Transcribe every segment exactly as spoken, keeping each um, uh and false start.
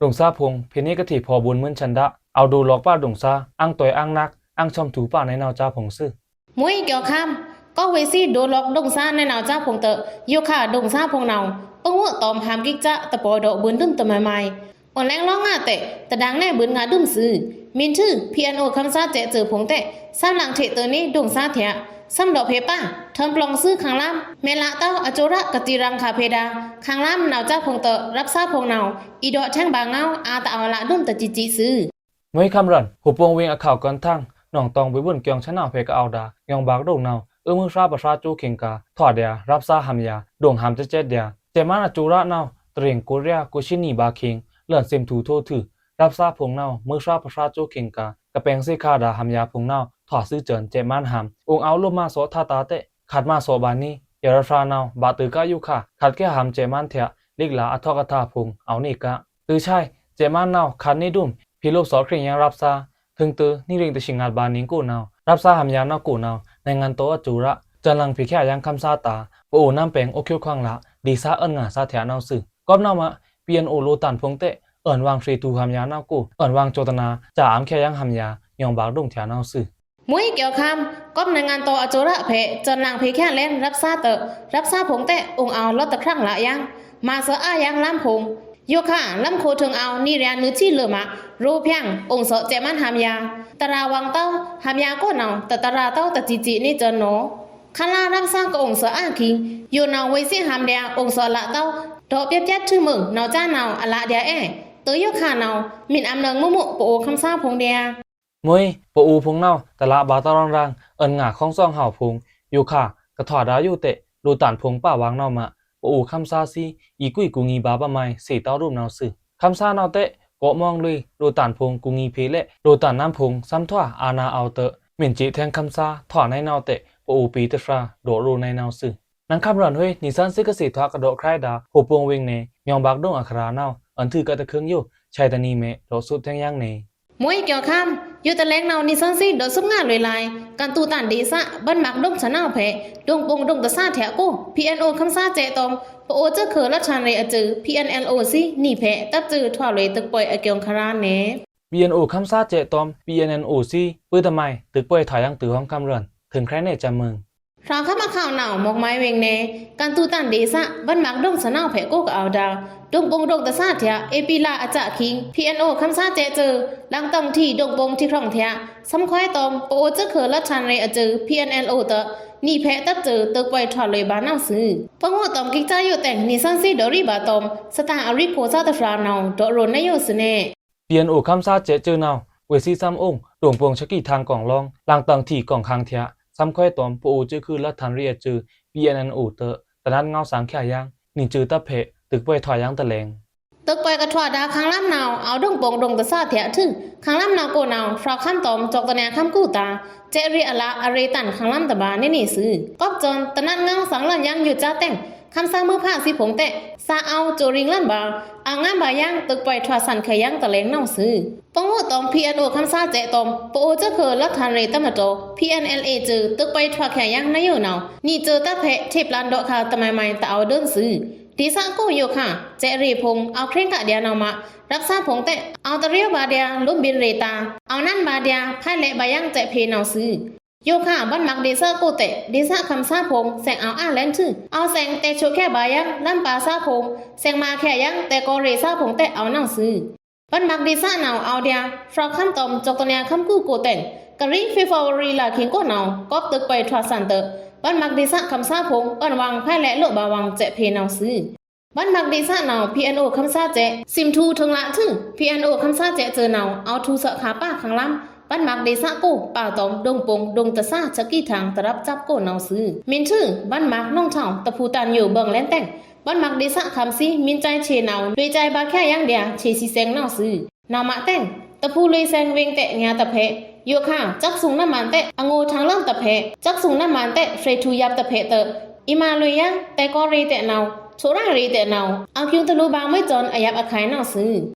ဒိုင်ႏသားဖုံႏ ဖေႏနေကထေႏ ဖေႏဗွန်ႏမွိုင်း ဆန်ႏဒ အောဝ်ဒိုင်ႏလွိုင်ꩻပါ ဒိုင်ႏသား အင်ႏတွိုင်ꩻအင်ႏနက်ꩻ အင်ႏဆွမ်ꩻထူႏပါ နွိုင်ꩻနဝ်ꩻကြားဖုံႏသွူ။ မွေးကျော်ခမ်း ကောက်ဝေးစည်းဒိုင်ႏလွိုင်ꩻဒိုင်ႏသား ယိုခါဒိုင်ႏသားဖုံႏတွို့ ယိုခါဒိုင်ႏသားဖုံႏနဝ်ꩻ ပငိုးတွမ်ႏဟမ်ႏကိကက်ꩻ တပော်ဒွော့ꩻဗွန်ႏဒွိုမ်ႏတမွဲးမွဲး အိုန်လိုင်းလောင်းငါတဲ တဒင်ႏနဲဘွိုန်ငါဒွိုမ်ႏသွူ။ မီးထွူ PNO ခမ်းသားစဲ့ꩻစွူဖုံႏတဲ သမ်းလင်ထေ့ꩻတွိုင်ႏနေ ဒိုင်ႏသားထျꩻ သမ်းဒော့ꩻဖေႏပါ ထွမ်ႏပလွင်ႏသွူ ခင်ႏလမ်း မဲလတားအႏစူꩻရ ကတိႏရင်ႏခါꩻဖေႏဒါ ခင်ႏလမ်းနဝ်ꩻကြားဖုံႏတွို့ ရပ်သားဖုံႏနဝ်ꩻ အီဒော့ꩻထဲင်ဘၣ်ငဝ်း အါတအော်လဒွိုမ်ႏတစံꩻစံꩻသွူ။ မွေးခမ်းရန် ဟူႏပိုင်ꩻဝေင်ႏအခဝ်ႏကွန်ႏထင် နွင်တောင်ႏဗွေႏဝွန်ꩻကျွင်ႏဆနဝ်ꩻဖေႏကအဝ်ႏဒါ ငွင်ꩻဘၢၵ်ဒိုင်ႏနဝ်ꩻ အွေးမွိုးသားပသြါကၠိႏခေင်ႏကာႏ ထွတ်ꩻဒျာႏရပ်သားဟမ်ႏယၤ ဒိုင်ႏဟမ်ႏစဲ့ꩻစဲ့ဒျာႏ စဲ့ꩻမန်းအႏစူꩻရနဝ်ꩻ တရင်ႏကိုရီးယား ကိုရှင်းနီဗာႏခေင်ႏ လန်ꩻစဲမ်ထူႏထိုꩻထွူ ရပ်သားဖုံႏနဝ်ꩻ မွေးသားပသြါကၠိႏခေင်ႏကာႏ ကပဲင်ႏသေခါဒါ ဟမ်ႏယၤဖုံႏနဝ်ꩻ ထွတ်ꩻသွူစဲ့ꩻမန်းဟမ်ႏ အိုင်ꩻအောဝ်းလိုပ်ꩻမါသော့ꩻ ထတ်းတာတဲ ခတ်ꩻမါသော့ꩻဗာႏနီ ယရပ်သားနဝ်ꩻ ဘၣ်တိုꩻကာယိုခါ ခတ်ꩻကဲဟမ်ႏစဲ့ꩻမန်းထျꩻ လိတ်လာအထွတ်ꩻကထာဖုံႏ အောဝ်နေကါသွူ။ သွူဆာ စဲ့ꩻမန်းနဝ်ꩻ ခတ်ꩻနေဒွိုမ်ꩻ ဖေႏလိုပ်ꩻသော့ꩻခြောက်ယံႏရပ်သား ထိုင်ႏတွို့ နွိုင်ꩻရ့င်ꩻတဆံငါဘးနွိုင်ꩻကိုနဝ်ꩻ ရပ်သားဟမ်ႏယၤနဝ်ꩻကိုနဝ်ꩻ နိုင်ငံတော်အစိုးရ စံးလင်ဖေႏခဲယံႏခမ်းသားတာႏ ပအိုဝ်နမ်းပဲင်ႏအိုးချောက်ခွင်ꩻလꩻ လေꩻသားအွောန်ငါသားထျꩻနဝ်ꩻသွူ။ ကွပ်ꩻနဝ်ꩻမး PNO လိုꩻတန်ဖိုင်ႏတဲ အွောန်ဝွင်ꩻသရေတူဟမ်ႏယၤနဝ်ꩻကို အွောန်ဝွင်ꩻကဵုဒ္ဒနာ စံးအုမ်ခဲယံႏဟမ်ႏယၤ ငွင်ꩻဘၢၵ်ဒိုင်ႏထျꩻနဝ်ꩻသွူ။ မွေးကျော်ခမ်း ကော့ပ်နင်ႏငံႏတောႏအစိုရဖဲ စွန်လင်ဖေႏချန်လင်း ရပ်စားတွော့ ရပ်စားဖိုင်ႏတဲ့ အိုင်အောဝ်လွတ်တခြမ်းလယင်း မၤသအာယင်းလမ်းဖိုင်ႏ ယိုခါ လမ်းခိုးထိုင်အောဝ် နံရံနုချီလၢမး ရိုးဖြံ အိုင်သော့စဲ့မန်းဟမ်ယါ တရာဝွင်တောင်း ဟမ်ယါကိုနဝ် တတရာတောင်းတစံစံနေစွန်နော ခလရပ်စားကအိုင်သော့အာခိင် ယိုနဝ်ဝေးစံဟမ်ဒျာ အိုင်သော့လတောင်း ဒေါ့ပြတ်ပြတ်ထွေးမုင် နဝ်ကြားနဝ် အလဒျာအဲ တယိုခါနဝ် မင်အမ်နွောင်မုမု ပအိုဝ်ခမ်းသားဖိုင်ႏဒျာ မွေး ပအိုဝ်ဖိုင်ႏနဝ် တလဗာတရောင်ရံင် အွောန်ငါခေါင်းဆောင်ဟောက်ဖိုင်ႏ ယိုခါ ကထွာဒါယိုတဲ့ လိုတန်ဖိုင်ႏပဝွင်နဝ်မး ပအိုဝ်ခမ်းသားသီး အီကွိကူငီဗာဗမိုင် သေတောင်းရုပ်နဝ်သွူ ခမ်းသားနဝ်တဲ့ ကော့မောင်လွေ လိုတန်ဖိုင်ႏကူငီဖေႏလဲ့ လိုတန်နမ်းဖိုင်ႏ သမ်းထွာအာဏာအောဝ်တွော့ မင်ကြေးထဲင်ခမ်းသား ထွာနိုင်နဝ်တဲ့ ပအိုဝ်ပေႏတဖြာ ဒေါ့ရိုးနိုင်နဝ်သွူ နင်ခမ်းရွံဟွေး နီသွဉ်းသီးကသေထွာကဒေါ့ခြိုက်ဒါ ဟိုပုံဝေင်နယ် မြောင်းဘွတ်ဒိုင်အခရာနဝ် အွောန်ထွုကတခွိုင်ယို ဆာတနံၤမဲ ဒေါ့သွုပ်ထဲင်ယင်းနေ မွေးကျော်ခမ်း ယိုတလဲင်နဝ် နီသွဉ်းသီး ဒေါ့သွုပ်ငါလွေလံ ကံတူတန်ဒေသ ဘန်မွတ်ဒိုင်သနဝ်ဖဲ ဒိုင်ပိုင်ဒိုင်တသၣ်ထဲကို PNO ခမ်းသားစဲ့တောမ် ပအိုဝ်စဲ့ခွိုလွတ်ထန်ရေအစု PNLO သီး နီဖဲ တပ်စုထွာလွေ တုပ်ကွဲအကျိုင်ခရာနယ် PNO ခမ်းသားစဲ့တောမ် PNLO သီး ပှိုတမိုင် တုပ်ကွဲထွာယင်းတုဟွံခမ်းရွံ ထိုင်ခြိုက်နယ်စံမုင် ဖြောက်ခမ်းအခဝ်နဝ် မွက်မိုင်ဝေင်နယ် ကံတူတန်ဒေသ ဘန်မွတ်ဒိုင်သနဝ်ဖဲကိုကအဝ်ဒါ ဒိုင်ပိုင်ဒိုင်တသၣ်ထဲ ဧပြီလအစခိင် PNO ခမ်းသားစဲ့စု လင်တောင်ထီဒိုင်ပိုင်ထီခြွင်ထဲ သမ်းခွဲတောမ် ပအိုဝ်စဲ့ခွိလွတ်ထန်ရေအစု PNLO တွော့ နီဖဲတပ်စု တုပ်ကွဲထွာလွေဗာနဝ်သွူ ပငို့တောမ်ကိကယိုတဲ့ နီသွဉ်းသီးဒေါ့ရီဗာတောမ် သတင်အရီဖိုသၣ်တဖြာနဝ် ဒေါ့ရိုးနယိုသွူနယ် PNO ခမ်းသားစဲ့စုနဝ် ဝေးသီးသမ်းအိုင် ဒိုင်ပိုင်ဆကိထင်ကွန်လောင် လင်တောင်ထီကွန်ခင်ထဲ သမ်းခွဲတောမ် ပအိုဝ်စဲ့ခွိလွတ်ထန်ရေအစု PNO တွော့ တနတ်ငေါသင်ခဲယင်း နီစုတပ်ဖဲ တုပ်ကွဲထွာယင်းတလဲင် တုပ်ကွဲကထွာဒါခင်လမ်းနဝ် အဝ်ဒိုင်ပိုင်ဒိုင်တသၣ်ထဲထွူ ခင်လမ်းနဝ်ကိုနဝ် ဖြောက်ခမ်းတောမ် စွောက်တနံၤခမ်းကူတာ စဲ့ရေအလအရေတန်ခင်လမ်းတဗာနံနံသွူ ကော့ပ်စွန် တနတ်ငေါသင်လမ်းယင်းယိုစဲ့တဲ့ ခမ်းသားမွေးဖါသီးဖိုင်ႏတဲ့ သၣ်အဝ်စိုရင်းလမ်းဗာ အငမ်းဗာယင်း တုပ်ကွဲထွာသၣ်ခဲယင်းတလဲင်နဝ်သွူ ပငို့တောမ် PNO ခမ်းသားစဲ့တောမ် ပအိုဝ်စဲ့ခွိလွတ်ထန်ရေတပ်မတော် PNLA စု တုပ်ကွဲထွာခဲယင်းနယိုနဝ် နီစုတပ်ဖဲ ထေပ်လန်ဒေါ့ခါတမိုင်မိုင်တအဝ်ဒိုင်သွူ ဒေသကိုယိုခါ စဲ့ရေဖိုင်ႏ အဝ်ခြေင်ကဒျာနဝ်မး ရပ်စားဖိုင်ႏတဲ့ အဝ်တရေဝ်ဗာဒျာ လိုမ်းဗိုင်ရေတာ အဝ်နန်းဗာဒျာ ဖဲလဲ့ဗာယင်းစဲ့ဖေနဝ်သွူ ယိုခါ ဘန်မွတ်ဒေသကိုတဲ့ ဒေသခမ်းသားဖိုင်ႏ သဲင်အဝ်အလဲန်ထွူ အဝ်သဲင်တဲချိုခဲဗာယင်း လမ်းပါသားဖိုင်ႏ သဲင်မွဲခဲယင်း တဲကောရေသားဖိုင်ႏတဲ့ အဝ်နဝ်သွူ ဘန်မွတ်ဒေသနဝ် အဝ်ဒျာ ဖြောက်ခမ်းတောမ် စွောက်တနံၤခမ်းကူကိုတဲ့ ကရီ ဖေဖော်ဝါရီလခိင်ကိုနဝ် ကော့ပ်တုပ်ကွဲထွာသၣ်တွော့ ဘန်မွတ်ဒေသခမ်းသားဖိုင်ႏ အွောန်ဝွင်ဖဲလဲ့လိုဗာဝွင်စဲ့ဖေနဝ်သွူ ဘန်မွတ်ဒေသနဝ် PNO ခမ်းသားစဲ့ သိမ်ထူထိုင်လထွူ PNO ခမ်းသားစဲ့စုနဝ် အဝ်ထူသခါပါခင်လမ်း ဘန်မွတ်ဒေသကို ပါတောမ် ဒိုင်ပိုင်ဒိုင်တသၣ်ဆကိထင် တရပ်စပ်ကိုနဝ်သွူ မင်ထွူ ဘန်မွတ်နွောင်ထောင် တဖူတန်ယိုဗွင်လဲန်တဲ့ ဘန်မွတ်ဒေသခမ်းသီး မင်စဲ့ချေနဝ် လွေစဲ့ဗာခဲယင်းဒျာ ချေသီးသဲင်နဝ်သွူ နဝ်မးတဲ့ တဖူလွေသဲင်ဝေင်တဲ့ညါတဖဲ ယိုခါ စက်သုင်နမန်တဲ့ အငိုထင်လမ်းတဖဲ စက်သုင်နမန်တဲ့ ဖြေထူယပ်တဖဲတွော့ အီမလွေယင်း တဲကောရေတဲ့နဝ် ချိုရရေတဲ့နဝ် အဝ်ကျူတလူဗာမွဲစွန်အယပ်အခဲနဝ်သွူ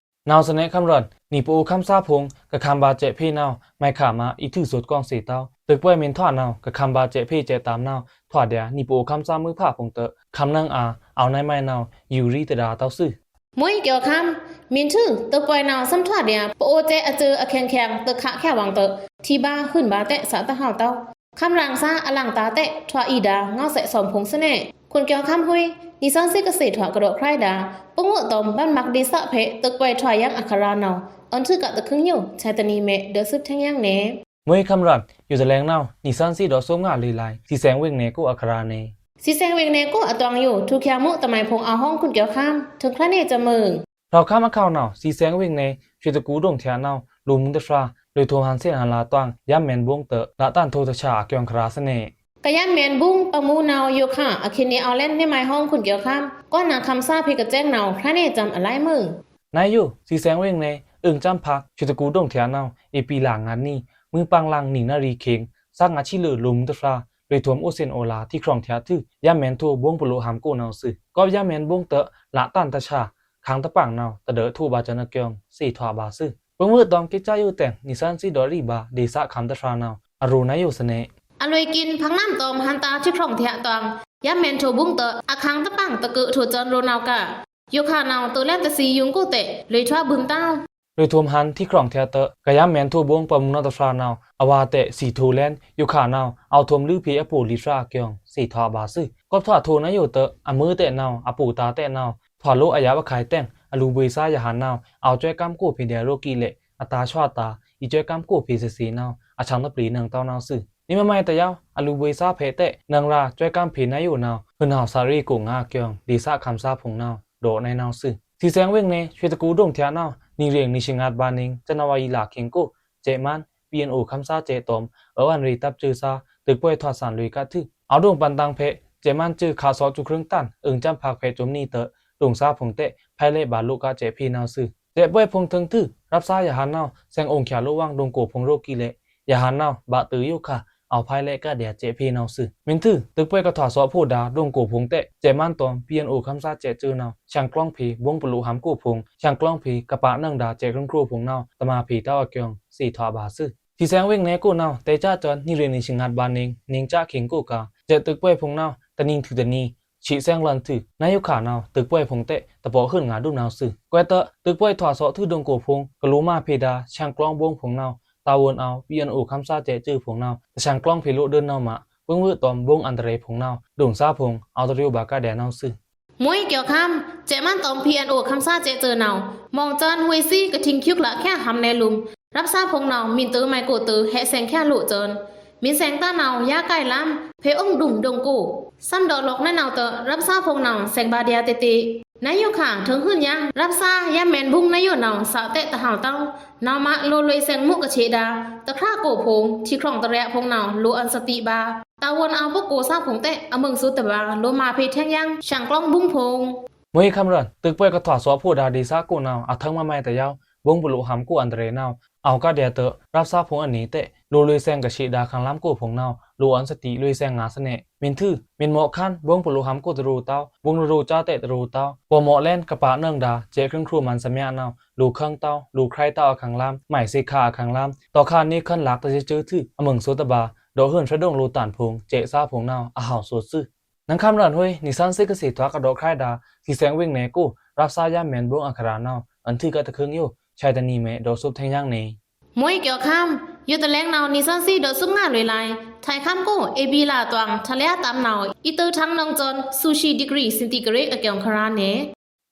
နဝ်သနဲခမ်းရွံ နီပအိုဝ်ခမ်းသားဖိုင်ႏ ကခမ်းဗာစဲ့ဖေနဝ် မိုင်ခါမး အီထွူသွုတ်ကွင်သေတဝ် တုပ်ကွဲမင်ထွာနဝ် ကခမ်းဗာစဲ့ဖေစဲ့တမ်နဝ် ထွာဒျာ နီပအိုဝ်ခမ်းသားမွေးဖါဖိုင်ႏတွော့ ခမ်းနင်အာ အဝ်နံမိုင်နဝ် ယူရီတဒါတဝ်သွူ မွေးကျော်ခမ်း မင်ထွူ တုပ်ကွဲနဝ်သမ်းထွာဒျာ ပအိုဝ်စဲ့အစုအခင်ခင် တုပ်ခခဲဝွင်တွော့ ထီဗာဟုန်ဗာတဲ့သၣ်တဟဝ်တဝ် ခမ်းရင်သားအလင်သားတဲ့ ထွာအီဒါ ငေါစဲ့သွမ်ဖိုင်ႏသနဲ ခွန်ကျော်ခမ်းဟွေး နီသွဉ်းသီးကသေထွာကဒေါ့ခြိုက်ဒါ ပငို့တောမ် ဘန်မွတ်ဒေသဖဲ တုပ်ကွဲထွာယင်းအခရာနဝ် အွောန်ထွုကတခွိုင်ယို ဆာတနံၤမဲ ဒေါ့သွုပ်ထဲင်ယင်းနေ မွေးခမ်းရွံ ယိုတလဲင်နဝ် နီသွဉ်းသီးဒေါ့သွုပ်ငါလွေလံ သီသဲင်ဝေင်နယ်ကိုအခရာနေ သီသဲင်ဝေင်နယ်ကိုအတွင်ယို ထူချာမုတမိုင်ဖိုင်ႏအဟွံခွန်ကျော်ခမ်း ထိုင်ခြိုက်နယ်စံမုင် ဖြောက်ခမ်းအခဝ်နဝ် သီသဲင်ဝေင်နယ် ဆွေတကူဒိုင်ထဲနဝ် လိုမ်းတဖြာ လွေထုံဟန်သ့ဟန်လာတွင် ယမ်းမဲန်ဗုံးတွော့ လတန်ထိုတဆာအကျိုင်ခရာသနဲ ကယမ်းမဲန်ဗုံးပမူနဝ်ယိုခါ အခဲနေအဝ်လဲန် နံမိုင်ဟွံခွန်ကျော်ခမ်း ကွန်နခမ်းသားဖေကစဲင်နဝ် ခြိုက်နယ်စံအလဲမုင် နယို သီသဲင်ဝေင်နယ် အုင်စံဖက် ဆွေတကူဒိုင်ထဲနဝ် ဧပြီလငါနံၤ မွိုင်ပင်လင်နံနရီခဲင် သၢင်ငါချီလွေလိုမ်းတဖြာ လွေထုံအိုသ့န်အိုလာ ထီခြွင်ထဲထွူ ယမ်းမဲန်ထိုဗုံးပလိုဟမ်ကိုနဝ်သွူ ကော့ပ်ယမ်းမဲန်ဗုံးတွော့ လတန်တဆာ ခင်တပင်နဝ် တဒၢထုဗာစံအကျိုင် သေထွာဗာသွူ ပငို့တောမ်ကစ်စယိုတဲင် နီသွဉ်းသီးဒေါ့ရီဗာ ဒေသခမ်းတဖြာနဝ် အရိုးနယိုသနဲ အလွေကင်ဖင်နမ်တောမ် ဟန်တာထီခြွင်ထဲတွင် ယမ်းမဲန်ထိုဗုံးတွော့ အခင်တပင်တကုထိုစံရိုးနဝ်က ယိုခါနဝ် တိုလဲန်တသီယုင်ကိုတဲ့ လွေထွာဗုံးတဝ် ထွေထွမ်ဟန် ထိခွန်ထျꩻတွော့ꩻ ကယမ်မဲန်ထိုဗွုံႏပမုန်ꩻတြာႏနဝ်ꩻ အဝါတဲး သီꩻထိုႏလဲဉ် ယူႏခꩻနဝ်ꩻ အောဝ်ႏထွမ်လိုꩻဖေႏအပိုꩻလီဖြာအကျိုင် သေထွာအဘၢꩻသွူ။ ကွပ်ထွာထိုꩻနယိုတွော့ꩻ အမွိုးတဲးနဝ်ꩻ အပိုꩻတာတဲးနဝ်ꩻ ထွာလိုꩻအယပ်ꩻခုဲင်တဲင် အလူႏဗွေႏသားယဟန်နဝ်ꩻ အောဝ်ႏစွဲးကမ်းကိုဖေႏဒျာႏရို့ꩻကိလေး အတာႏဆွာတာႏ အီႏစွဲးကမ်းကိုဖေႏသေသေနဝ်ꩻ အဆင်ꩻတပျေꩻနွောင်ꩻတဝ်းနဝ်ꩻသွူ။ နံမမတယဝ် အလူႏဗွေႏသားဖေႏတဲး နွောင်ꩻရာꩻစွဲးကမ်းဖေႏနယိုနဝ်ꩻ ဟိုင်ꩻဟဝ်သရေꩻကိုငါအကျိုင် ဒေႏသခံႏသားဖိုင်ႏနဝ်ꩻ ဒေါ့ꩻနဲနဝ်ꩻသွူ။ သီသဲင်ꩻဝေင်ꩻနဲ ဆွေးတကူႏဒိုင်ꩻထျꩻနဝ်ꩻ နံꩻရိင်ꩻနံꩻသီငါးဗာႏနွောင်ꩻ ဇန်နဝါရီႏလꩻခင်ႏကို စဲ့ꩻမန်း ပီအီအီု ခမ်းသားစဲ့ꩻတွမ်ႏ အဝ်ႏအန်ရေꩻတပ်စွဲးသား တိုပ်ꩻပွယ်ထွာသွန်လွေꩻကတ်ꩻထွူ အောဝ်ႏဒိုင်ꩻပန်တင်ဖေႏ စဲ့ꩻမန်းစွိုꩻ ခꩻသွောꩻစွူးခြိုင်းတန် အိုင်ႏစမ်းဖက်ꩻဖေႏစုမ်နံꩻတွော့ꩻ ဒိုင်ꩻသားဖိုင်ႏတဲး ဖိုက်လဲ့ဗာႏလိုꩻကတ်ꩻစဲ့ꩻဖေႏနဝ်ꩻသွူ။ စဲ့ꩻပွယ်ဖိုင်ႏထိုင်ထွူ ရပ်သားယဟန်နဝ်ꩻ သဲင်ꩻအိုင်ꩻချာလိုဝ်းဝင်ꩻ ဒိုင်ကိုꩻဖိုင်ႏရို့ꩻကိလေး ယဟန်နဝ်ꩻ ဗာႏတိုဝ်ယိုခါ အောဝ်ႏဖိုက်လဲ့ကတ်ꩻဒျာႏစဲ့ꩻဖေႏနဝ်ꩻသွူ။ မင်းထု တိုပ်ꩻပွယ်ကထွာသွောꩻဖိုဒါ ဒိုင်ကိုꩻဖိုင်ႏတဲး စဲ့ꩻမန်းတွမ်ႏ ပီအီအီု ခမ်းသားစဲ့ꩻစွူးနဝ်ꩻ ဆင်ꩻကျွင်းဖေႏ ဗွုံႏပလူဟမ်ကိုꩻဖိုင်ႏ ဆင်ꩻကျွင်းဖေႏ ကပါနွောင်ꩻဒါစဲ့ꩻခြိုင်းခြိုင်းဖိုင်ႏနဝ်ꩻ တမာဖေႏတဝ်းအကျိုင် သေထွာအဘၢꩻသွူ။ သီသဲင်ꩻဝေင်ꩻနဲကိုနဝ်ꩻ တဲꩻစဲ့ꩻစွူး နံꩻရိင်ꩻနံꩻသီငါးဗာႏနွောင်ꩻ နွောင်ꩻစဲ့ꩻခင်ႏကိုꩻကါ စဲ့ꩻတိုပ်ꩻပွယ်ဖိုင်ႏနဝ်ꩻ တနွောင်ꩻထိုꩻတနွောင်ꩻ ဆံꩻသဲင်ꩻလွဉ်ႏထွူ နယိုခါနဝ်ꩻ တိုပ်ꩻပွယ်ဖိုင်ႏတဲး တပော့ꩻဟိုင်ꩻငါဒုမ်နဝ်ꩻသွူ။ ကွဲးတွော့ꩻ တိုပ်ꩻပွယ်ထွာသွေꩻထွူဒိုင်ကိုꩻဖိုင်ႏ ကလူႏမꩻဖေႏဒါ ဆင်ꩻကျွင်းဗွုံႏဖိုင်ႏနဝ်ꩻ တာဝန်အောဝ်ႏ ပီအီအီု ခမ်းသားစဲ့ꩻစွူးဖိုင်ႏနဝ်ꩻ တဆင်ꩻကျွင်းဖေႏလိုဒိုင်နဝ်ꩻမꩻ ဝိုင်းဝိုင်းတွမ်ႏဗွုံႏအန္တရာယ်ဖိုင်ႏနဝ်ꩻ ဒိုင်ꩻသားဖိုင်ႏ အောဝ်ႏတရော်ဗာႏကတ်ꩻဒျာႏနဝ်ꩻသွူ။ မွေးကျော်ခမ်း စဲ့ꩻမန်းတွမ်ႏ ပီအီအီု ခမ်းသားစဲ့ꩻစွူးနဝ်ꩻ မောင်ကျော်ဝေဆီး ကထိင်ႏချွိုက်ꩻလꩻခဲဟမ်နဲလူမ် ရပ်သားဖိုင်ႏနဝ်ꩻ မုၼ်တိုဝ်းမုဲင်ကိုꩻတိုဝ်း ဟဲသဲင်ꩻခဲလိုဝ်းစွူ။ မုၼ်သဲင်ꩻသားနဝ်ꩻ ယါကိုင်လမ်း ဖေႏအုံဒုမ်ႏဒိုင်ကိုꩻ သမ်ဒေါ့ꩻလွောက်ꩻနဲနဝ်ꩻတွော့ꩻ ရပ်သားဖိုင်ႏနဝ်ꩻ သဲင်ꩻဗာႏဒျာႏတေ့ꩻတေ့ꩻ နယိုခါ ထိုင်ဟိုင်ꩻယါ ရပ်သားယပ်မဲန်ဗွုံႏနယိုနဝ်ꩻ သꩻတဲးတဟဝ်တဝ်း နဝ်ꩻမꩻ လိုꩻလွေꩻသဲင်ꩻမုကထေဒါ တခြားကိုꩻဖိုင်ႏ ထီႏခြောက်တရော်ဖိုင်ႏနဝ်ꩻ လိုꩻအွန်သတိဗာႏ တာဝန်အောဝ်ႏပုကိုꩻသားဖိုင်ႏတဲး အမုင်ꩻသူတဗာႏ လိုꩻမꩻဖေႏထဲင်ယင်း ဆင်ꩻကျွင်းဗွုံႏဖိုင်ႏ မွေးခမ်းရွဉ် တိုပ်ꩻပွယ်ကထွာသွေꩻဖိုဒါဒေႏသားကိုနဝ်ꩻ အထုင်းမမတယဝ် ဗွုံႏပလူဟမ်ကိုꩻအန္တရာယ်နဝ်ꩻ အောဝ်ႏကတ်ꩻဒျာႏတွော့ꩻ ရပ်သားဖိုင်ႏအနွောင်ꩻတဲး လိုꩻလွေꩻသဲင်ꩻကထေဒါ ခန်ႏလမ်းကိုꩻဖိုင်ႏနဝ်ꩻ လိုꩻအွန်သတိလွေꩻသဲင်ꩻငါသနဲ မုၼ်ထု မုၼ်မော့ခမ်း ဗွုံႏပလူဟမ်ကိုꩻတရူꩻတဝ်း ဗွုံႏတရူꩻစါတဲးတရူꩻတဝ်း ပော့မော့လဲဉ်ကပါနွောင်ꩻဒါ စဲ့ꩻခြိုင်းခြိုင်းမန်သမျာနဝ်ꩻ လိုꩻခင်းတဝ်း လိုꩻခြိုင်းတဝ်းအခန်ႏလမ်း မုဲင်သေခါအခန်ႏလမ်း တော်ခါနေႏခင်းလၢက်ꩻတစေးစေးထွူ အမုင်ꩻသူတဗာႏ ဒေါ့ꩻဟိုင်ꩻဖြတ်ꩻဒိုင်ꩻလိုꩻတန်ဖိုင်ႏ စဲ့ꩻသားဖိုင်ႏနဝ်ꩻ အဟဝ်ႏသူသွူ နင်ꩻခမ်းရွဉ်ဟွေး နွေꩻသီးသီးကသေထွာကဒေါ့ꩻခြိုင်းဒါ သီသဲင်ꩻဝေင်ꩻနဲကို ရပ်သားယပ်မဲန်ဗွုံႏအခရာနဝ်ꩻ အွန်ထုကတ်ꩻတခြိုင်းယို ဆာတနွေမဲ ဒေါ့ꩻသူပ်းထဲင်ယင်းနေ မွေးကျော်ခမ်း ယိုတလဲင်နဝ်ꩻ နွေꩻသီးသီးဒေါ့ꩻသူပ်းငါလွေꩻလါ ထွဲင်ꩻခမ်းကို ဧပြီလတွင် ထလဲသားနဝ်ꩻ အီတူဝ်ထင်နွောင်ꩻစွူန် ဆူရှီဒီဂရီ စင်တီဂရိတ်အကျိုင်ခရာနေ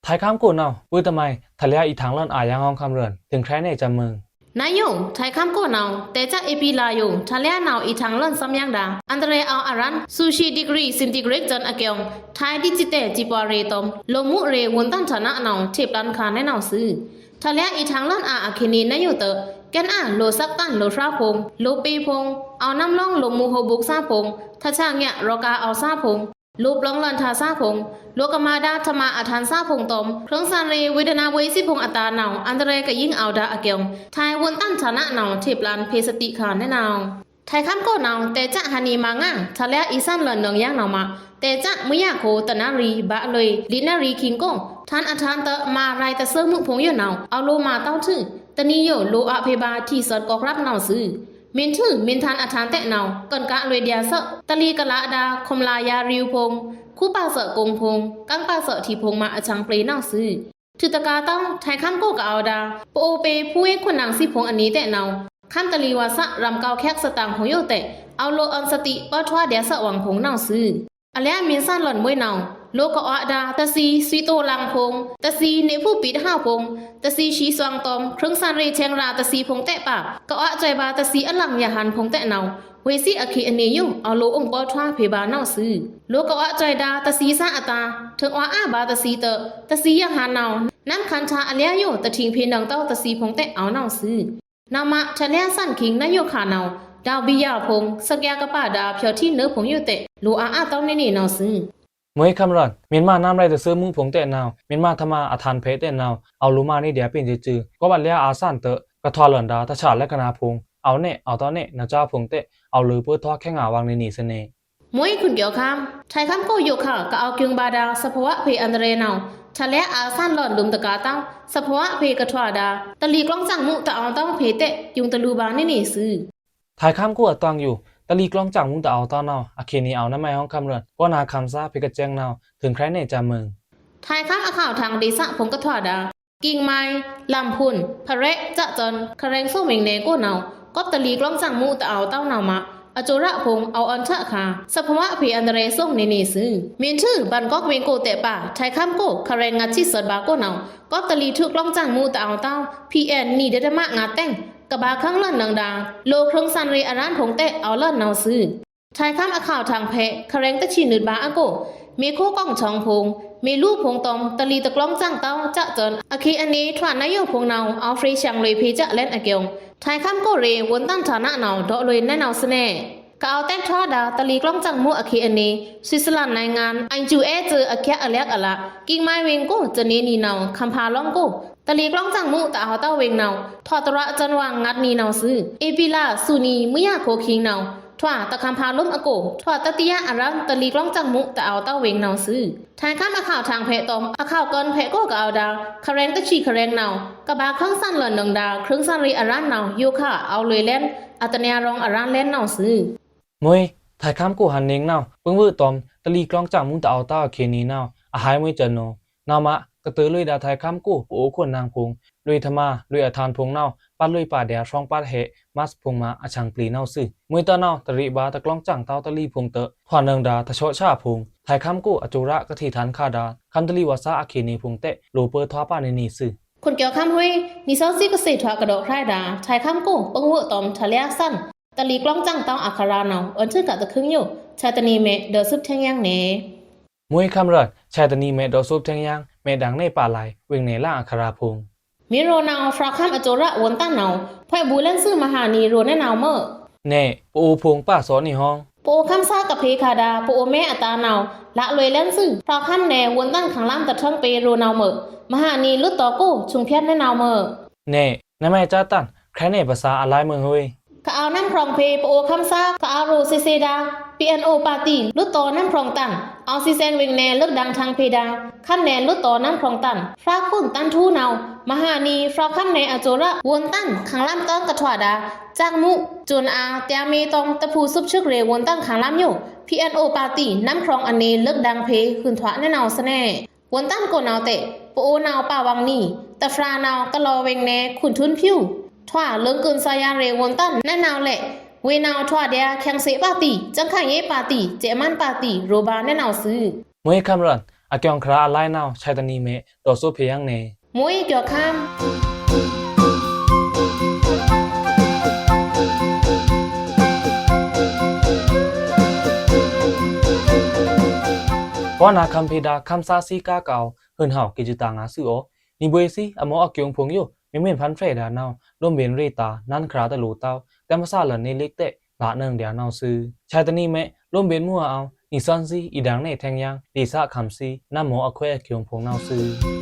ထွဲင်ꩻခမ်းကိုနဝ်ꩻ ဗွုံႏတမိုင် ထလဲအီထင်လွဉ်အာယင်းဟွံခမ်းရွဉ် ထိုင်ခြိုင်းနဲစံမိုင် နယို ထွဲင်ꩻခမ်းကိုနဝ်ꩻ တဲꩻစဲ့ꩻဧပြီလယို ထလဲနဝ်ꩻ အီထင်လွဉ်သမျာဒါ အန္တရာယ်အောဝ်ႏအရန် ဆူရှီဒီဂရီ စင်တီဂရိတ်စွူန်အကျိုင် ထွဲင်ꩻဒိတ်စတဲးစံပွားရေတွမ် လိုꩻမူရေဝွန်ႏတန်ႏဌာနနဝ်ꩻ ထေပ်လန်ခါနဲနဝ်ꩻသွူ ထလဲအီထင်လွဉ်အာ အချေနေနယိုတွော့ꩻ ကဲန်အာ လိုꩻသက်တန်လိုꩻဖြာဖိုင်ႏ လိုꩻပေဖိုင်ႏ အောဝ်ႏနမ်းလောင်း လိုꩻမူဟိုဗွုပ်သားဖိုင်ႏ ထချငျာ ရောဂါအောဝ်ႏသားဖိုင်ႏ လိုꩻပလောင်လွဉ်ထာသားဖိုင်ႏ လိုꩻကမဒါထမအထန်သားဖိုင်ႏတွမ် ခြိုင်းသန်ရေဝေဒနာဗွေႏသီးဖိုင်ႏအတာနဝ်ꩻ အန္တရာယ်ကယိင်းအောဝ်ႏဒါအကျိုင် ထွဲင်ꩻဝွန်ႏတန်ႏဌာနနဝ်ꩻ ထေပ်လန်ဖေႏသတိခါနဲနဝ်ꩻ ထွဲင်ꩻခမ်းကိုနဝ်ꩻ တဲꩻစဲ့ꩻဟန်နီမါငါ ထလဲအီသန်လွဉ်နွောင်ယင်းနဝ်ꩻမး တဲꩻစဲ့ꩻမွေးယိုခို တနွေရီ ဗုဒ္ဓဟူး လီနရီခိင်ကို ထန်ႏအထန်ႏတွော့ꩻ မၤရဲတသီးမူဖိုင်ႏယိုနဝ်ꩻ အဝ်ႏလိုꩻမၤတဝ်းထွူ တနွေယို လိုꩻအဖေႏဗာႏထီႏသွဉ်းကောက်ရပ်နဝ်ꩻသွူ မုၼ်ထု မုၼ်ထန်ႏအထန်ႏတဲနဝ်ꩻ ကွဉ်းကလွေꩻဒျာႏသွဉ်း တလီကလးဒါ ခွမ်လးယါရူဖိုင်ႏ ခူပာသွဉ်းကုင်းဖိုင်ႏ ကင်းပာသွဉ်းထီဖိုင်ႏမး အဆင်ꩻပျေနဝ်ꩻသွူ ထွူတကာႏတဝ်း ထွဲင်ꩻခမ်းကိုကအောဝ်ႏဒါ ပအိုပ့ႏ ဖူဝေးခွန်နင်သီးဖိုင်ႏအနွောင်ꩻတဲနဝ်ꩻ ခမ်းတလီဝါသ ရမ်ကောက်ခဲက်သတင်ꩻဖိုင်ႏယိုတဲ အဝ်ႏလိုꩻအွန်သတိ ပောထွားဒျာႏသွဉ်းဝင်ဖိုင်ႏနဝ်ꩻသွူ အလဲမုၼ်သန်လွဉ်မွေးနဝ်ꩻ လိုꩻကအိုဝ်ႏဒါ တသီးသွဉ်းတိုလင်ဖိုင်ႏ တသီးနေဖူးပီတဟဝ်ဖိုင်ႏ တသီးသီသွင်တွမ် ခြိုင်းသန်ရေထဲင်ရာႏတသီးဖိုင်ႏတဲပါ ကအိုဝ်ႏစွဲဗာႏတသီးအလင်ယဟန်ဖိုင်ႏတဲနဝ်ꩻ ဝေသီးအချေအနွေယို အဝ်ႏလိုꩻအိုင်ပောထွားဖေႏဗာႏနဝ်ꩻသွူ လိုꩻကအိုဝ်ႏစွဲဒါ တသီးသါအတာ ထိူင်ဝါအာဗာႏတသီးတွော့ꩻ တသီးယဟန်နဝ်ꩻ နမ်းခန်ႏထာအလဲယို တထိင်ဖေႏနွောင်ꩻတဝ်းတသီးဖိုင်ႏတဲအဝ်ႏနဝ်ꩻသွူ နဝ်ꩻမး ထလဲသန်ခိင်ႏနယိုခါနဝ်ꩻ ဒဝ်ဗီယ᩻ဖိုင်ႏ သကျာကပါဒါ ဖြော်ထီးနွေဖိုင်ႏယိုတဲ လိုꩻအာအာတဝ်းနွေနွေနဝ်ꩻသွူ မွေးခမ်းရွဉ် မုၼ်မးနမ်းရဲတသီးမူဖိုင်ႏတဲနဝ်ꩻ မုၼ်မးထမအထန်ႏဖေႏတဲနဝ်ꩻ အဝ်ႏလိုꩻမးနွေဒျာႏပျော်စွူ ကောပ်အလဲအာသန်တွော့ꩻ ကထွာလွဉ်ဒါ တဆာလက္ခဏာဖိုင်ႏ အဝ်ႏနဲ အဝ်ႏတဝ်းနဲ နဝ်ꩻစါဖိုင်ႏတဲ အဝ်ႏလိုꩻပောထွားခဲငါဝင်နွေနွေသနဲ မွေးခွန်ကျော်ခမ်း ထွဲင်ꩻခမ်းကိုယိုခါ ကအောဝ်ႏကျိုင်ဗာႏဒါ သဖောဝါဖေႏအန္တရာယ်နဝ်ꩻ ထလဲအာသန်လွဉ်ဒုမ်တကာႏတဝ်း သဖောဝါဖေႏကထွာဒါ တလီကျွင်းစံမူတအောဝ်ႏတဝ်းဖေႏတဲ ယုင်တလူဗာႏနွေနွေသွူ ထွဲင်ꩻခမ်းကိုအတွင်ယို တလီကျွင်းစံမူတအောဝ်ႏတဝ်းနဝ်ꩻ အချေနေအဝ်ႏနမဲဟွံခမ်းရွဉ် ကောနာခမ်းသါဖေႏကစဲင်နဝ်ꩻ ထိုင်ခြိုင်းနဲစံမိုင် ထွဲင်ꩻခမ်းအချောက်ထင်ႏဒေႏသွဉ်းဖိုင်ႏကထွာဒါ กิ่งไม้ ลำพูน พระแรก จะเจิน คาแรงส่งเวงแนโก้เนา ก็อบตะลีกล้องจ้างมุตะเอาเต้าเนามา อโจระพง เอาอันทะขา สภาวะภัยอันตรายส่งเนเนซื่อ เมนทื่อบ้านก๊อกเวงโก้แตะป่า ไทยคำโก้ คาแรงงัดชิดสดบาโก้เนา ก็อบตะลีทุกกล้องจ้างมุตะเอาเต้า พีเอ็น นี่เดดมะงัดแต้ง กะบาเครื่องเลื่อนหนังดา โลเครื่องสั่นเรอร้านพงแตะเอาเลื่อนเนาซื่อ ไทยคำอข่าวทางแพะ คาแรงตะชีหนืดบาอโก้ เมโคก้องชองพง เมลูพงตอม ตะลีตะกล้องจ้างเต้า จะเจิน อเคอันเน ทวานนายโยพงเนา เอาเฟรชังเลยเพจะแลนอเกียง ไทยคำโก้เร วนตั้นฐานะเนา เดาะเลยแนเนาสแน่ กะเอาแต้งทอดา ตะลีกล้องจ้างมุอเคอันเน สวิตเซอร์แลนด์นายงาน ไอจูเอเจออแคะอแลกอละ กิ่งไม้เวงโก้ จะเนนีเนา คำพาล่องโก้ ตะลีกล้องจ้างมุตะเอาเต้าเวงเนา ทอดตระจันวางงัดนีเนาซื่อ เอปีลา สุนี มื้อยาโคคิงเนา ทว่าตะคำพาล้มอโก้ ทว่าตะติยะอรัน ตะลีกล้องจ้างมุตะเอาเต้าเวงเนาซื่อ ไทยคำอข่าวทางแพะตอม อข่าวเกินแพะโก้กะเอาดา คาแรงตะชีคาแรงเนา กะบาเครื่องสั่นเลื่อนหนังดา เครื่องสั่นเรอร้านเนา โยคะ เอาเลยแลน อัตเนียรองอร้านแลนเนาซื่อ มวย ไทยคำโก้หันเนงเนา เปิ้งวื้อตอม ตะลีกล้องจ้างมุตะเอาเต้าอเคเนเนา อหายมวยเจินโน เนามะ กะเตอเลยดาไทยคำโก้ ปะโอคนนางพง เลยธรรมา เลยอธานพงเนา ปัดเลยป่าเดียช่องปัดแหะ มัสพงมา อชังปลีเนาซื่อ มวยเต้าเนา ตะริบาตะกล้องจ้างเต้าตะลีพงเตอะ ทว่าเนิงดา ตะเชาะชาพง ไทยคำโก้ อโจระกะเทฐานคาดา คำตะลีวาซาอเคเนพงแตะ โลเปอร์ทว่าป้าเนเนซื่อ คนเกี่ยวคำห้วย นี่เซาซิกะเสถวากะดอกคล้ายดา ไทยคำโก้ เปิ้งวื้อตอม ทะเลียสั้น ตะลีกล้องจ้างเต้าอคาราเนา อันทื่อกะตะคึ่งโย ชายตะนีแมะ เดอสืบแทงยังเน มวยคำรัด ชายตะนีแมะ เดอสืบแทงยัง แมะดังเนป่าไหล เวงเนล่างอคาราพง มีโรเนา ฟราวคำอโจระวนตั้นเนา พ่อยบูแลนซื่อมหานีโรแนเนาเมอ เน ปะโอพงป้าสอนี่ฮ้อง ปะโอคำซากะเพคาดา ปะโอแมะอตาเนา ละเลยแลนซื่อ ฟราวคำเนวนตั้นขังล้ำตะเทิงเปโรเนาเมอ มหานีลุดต่อโก้ ชุงเพียนแนเนาเมอ เน นายแม่จ้าตัน ใครเนภาษาอะไรเมืองเฮ้ย กะเอาน้ำพรองเพ ปะโอคำซา กะเอาโรเซเซดา ปีเอ็นโอปาร์ตี้ ลุดต่อน้ำพรองตัน เอาซีแซนเวงเนเลิกดังทางเพดา คำเนลุดต่อน้ำพรองตัน ฟราวขุนตันทูเนา มหานี ฟราวคำเนอโจระ วนตั้น ขังล้ำเติงกะทว่าดา จ้างมุ จวนอา เตียเมตอง ตะผูซุบชึกเรวนตั้นขังล้ำโย พีเอ็นโอปาร์ตี้ น้ำพรองอันเนเลิกดังเพ หื่นทว่าแนเนาสแน่ วนตั้นโก้เนาเตะ ปะโอเนาป่าวังนี่ ตะฟราเนากะลอเวงเน ขุนทุนผิว ทว่าเลิงกึ่นสายาเรวนตั้นแนเนาแหละ เวเนาทว่าเดีย แข่งเสะปาร์ตี้ จังข่ายเยปาร์ตี้ เจมันปาร์ตี้ โรบาแนเนาซื่อ มวยคำรัน อเกียงคราอลายเนา ชายตะนีเมะ ต่อสู้เพียงเน มวยเกี่ยวข้าม ก็นาคำเพดาคำซาซีกาเก่า หื่นเห่ากิจตางาซื่อออ นี่บวยซี อมออเกียงพงโย เมเม่นพันแฟดาเนา ล้มเบนเรตา นั้นคราตะโลเต้า แต่มาซาเหลินในเล็กเตะ ละเนิงเดียเนาซื่อ ชายตะนีเมะ ล้มเบนมัวเอา นี่ซ้อนซี อีดังเนแทงยัง ดีสะคำซี น้ำหมออควายอเกียงพงเนาซื่อ